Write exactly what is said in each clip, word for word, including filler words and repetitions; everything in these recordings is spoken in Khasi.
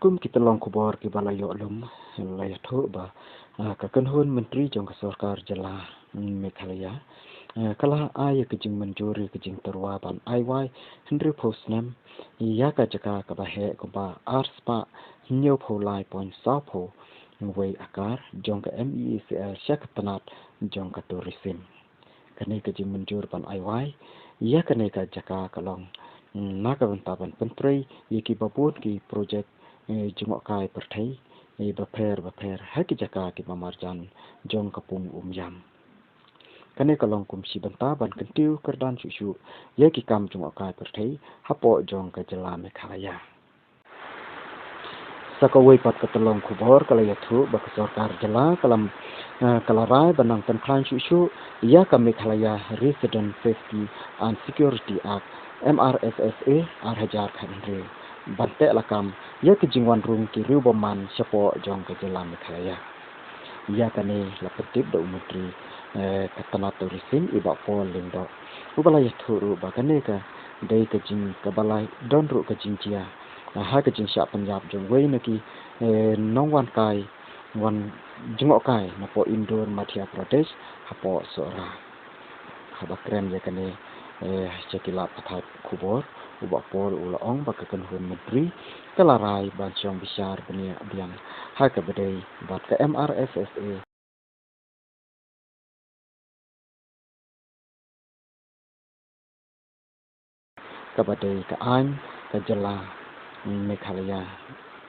Kum ki tyllong khubor kiba la ïoh lum, la ïathuh ba, ah, ka kynhun myntri jong ka sorkar jylla, mm, Meghalaya, ah, ka la ai ïa ka jingmynjur ïa ka jingtyrwa ban ai wai hynriewphew snem ïa ka jaka kaba heh kumba ar spah hynñiewphew lai point sawphew wei akar jong ka M E E C L sha ka tnat jong ka tourism. Kane ka jingmynjur ban ai wai ïa kane ka jaka ka long, mm, na ka bynta ban pyntrei ïa kiba bun ki projek, eh, jngohkai pyrthei, eh, bapher bapher ha ki jaka kiba marjan jong ka pung Umïam. Kane ka long kum shi bynta ban kyntiew kyrdan shuh shuh ïa ki kam jngohkai pyrthei hapoh jong ka jylla Meghalaya. Sa kawei pat ka tyllong khubor ka la ïathuh ba ka sorkar jylla ka la, eh, ka la rai ban nang pynkhlaiñ shuh shuh ïa ka Meghalaya Resident Safety and Security Act, M R S S A, ar hajar khathynriew, ban teh lakam ïa ka jingwan rung ki riew bymman shapoh jong ka jylla Meghalaya. Ïa kane la pyntip da u myntri, eh, ka tnat tourism, i Bah Paul Lyngdoh, uba la ïathuh ruh ba kane ka dei ka jing kaba la don ruh ka jingjia, ah, ha ka jingshah pynïap jong wei na ki, eh, nongwan kai, wan jngohkai napoh Indore, Madhya Pradesh, hapoh Sohra. Haba kren ïa kane, eh, sha ki lad pathai khubor, u Bah Paul u la ong ba ka kynhun myntri ka la rai ban shong bishar bniah biang ha kaba dei bad ka M R S S A, kaba dei ka aiñ ka jylla Meghalaya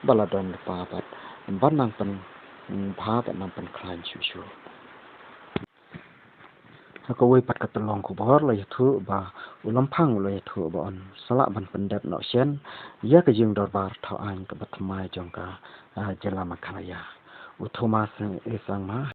ba la don lypa bad ban nang pynbha bad nang pynkhlaiñ shuh shuh. Ha kawei pat ka tyllong khubor la ïathuh ba u Lamphang u la ïathuh ba un sa lah ban pyndep noh shen ïa ka jingdorbar thaw aiñ kaba thymmai jong ka, ah, jylla Meghalaya. U Thomas, eh, Sangma